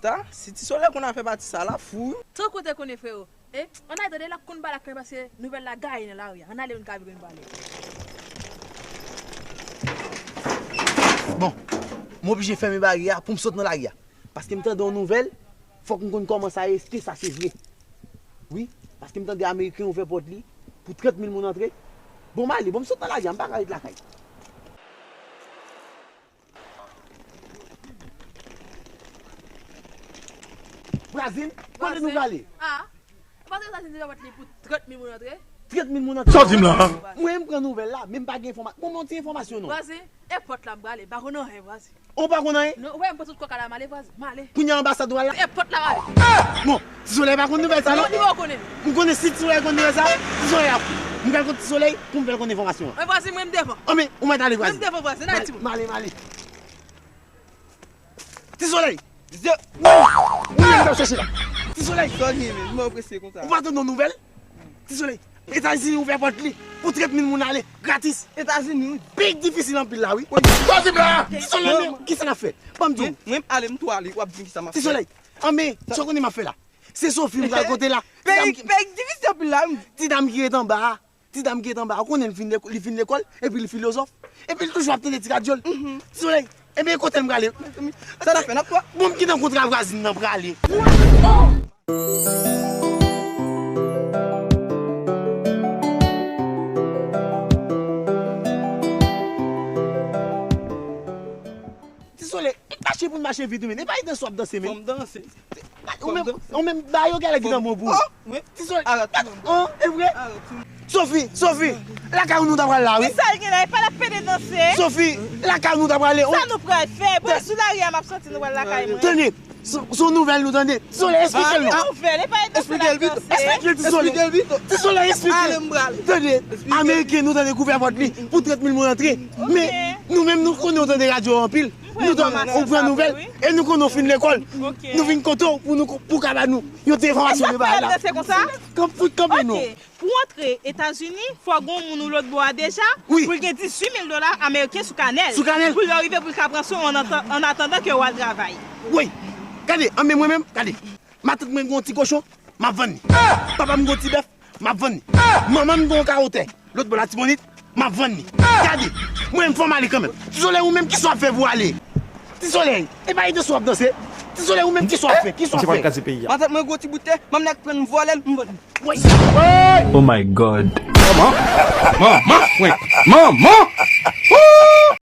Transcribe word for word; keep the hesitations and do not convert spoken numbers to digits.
Sa, si Ti Solèy konn afè pati sa la, fou wi. Tankou te konnen, frewo. E, ann ale tande, l ap konn pale ak mwen paske nouvèl la gaye nan lari a. Ann ale, moun ka vin pale. Bon, m oblije fèmen baryè a pou m sot nan lari a. Paske m tande yon nouvèl, fòk m konn kòman sa ye, èske sa se vre? Wi, paske m tande Ameriken ouvè pòt li pou trant mil moun antre. Bon, m ale, bon, m sot nan lari a, m pa ka ret lakay. Vwazin, kote nou prale? Ah, ou pa tande Etazini ouvè pòt li pou trant mil moun antre? Trant mil moun antre. Sa w di m la? Mwen, m pran nouvèl la, men m pa gen enfòma-, bon, m yon ti enfòmasyon non. Vwazin, e pòt la m prale, m pa konn anyen, vwazin. Ou pa konn anyen? Non, ou wè m pran tout kòk la, m ale, vwazin, m ale. Kounye a anba sa tou la? E pòt la m ale. Bon, Ti Solèy pa konn nouvèl sa non? Non, li pa konnen. M konnen si Ti Solèy konn nouvèl sa, Ti Solèy ap, m pral kote Ti Solèy pou m fè l konn enfòmasyon an. Mwen vwazin, mwen m devan. Anben, ou mèt ale vwazin. Mwen m devan vwazin, n ale timoun. M ale, m ale. Ti Solèy! Wi! Wi, m t ap chèche la. Ti Solèy! Sa w gen menm? Mwen presye konsa. Ou pa tande yon nouvèl? Ti Solèy! Etazini ouvè pòt li pou trant mil moun ale, gratis. Etazini, wi. Peyi k difisil anpil la, wi. Ti Solèy, men, kisa n ap fè? Ban m di w. Mwen, mwen ale, m tou ale, w ap di m kisa m ap fè. Ti Solèy! Anben, sa w konnen m ap fè la? Se Sofi m pral kote la. Peyi, peyi k difisil anpil la, wi. Ti dam ki ret anba a. Ti dam ki ret anba a, ou konnen li fin lekò-, li fin lekòl, epi li filozòf. Epi li toujou ap tande ti radyo l. Ti Solèy, ebyen kote m prale? Sa n ap fè, n ap pran. Bon, m gentan kontra vwazin nan prale. Ti Solèy, mache pou n mache vit, men. E pa danse w ap danse, men. Fò m danse. Ou menm, ou menm, ba yo gade ki nan bon pou ou. Ti Solèy. An, e vre? Sofi, Sofi, lakay ou nou ta pral la, wi. Kisa l gen la? E pa l ap pede danse. Sofi, lakay ou nou ta pral, wi. Sa nou pral fè? Bon, sou lari a, m ap soti, nou pral lakay mwen. Tande, se, se yon nouvèl nou tande. Ti Solèy, eksplike l non. Nouvèl, e pa danse l ap danse. Eksplike l, Ti Solèy. Eksplike l, Vito. Ti Solèy, eksplike. Ale, m pral. Tande, Ameriken nou tande k ouvè pòt li pou trant mil moun antre. Men, nou menm nou konnen w tande radyo anpil. Nou t ap, ou pran nouvèl, e nou konnen w fin lekòl. Nou vin kote w pou nou, pou ka ba nou yon ti enfòmasyon de bagay la. Kanpe, kanpe non. Ok. Pou w antre Etazini, fò gen yon moun ou lòt bò a deja, pou l gen dizuit mil dola ameriken sou kanè l. Sou kanè l. Pou lè w rive, pou l ka pran swen w an atan-, an atandan ke w al travay. Wi. Gade, anben mwen menm, gade. Matant mwen gen yon ti kochon, m ap vann li. Papa m gen yon ti bèf, m ap vann li. Manman m gen yon kawo tè, lòt bò Latibonit, m ap vann li. Gade, mwen menm fò m ale kanmenm. Ti Solèy, ou menm, kisa w ap fè pou w ale? Ti Solèy, e pa danse w ap danse. Ti Solèy, ou menm, kisa w ap fè? Kisa w ap fè? Matant mwen gen yon ti bout tè, manman nèg pran m vòlè l, m vann li. Oh my God. Manman! Manman! Manman! Woo!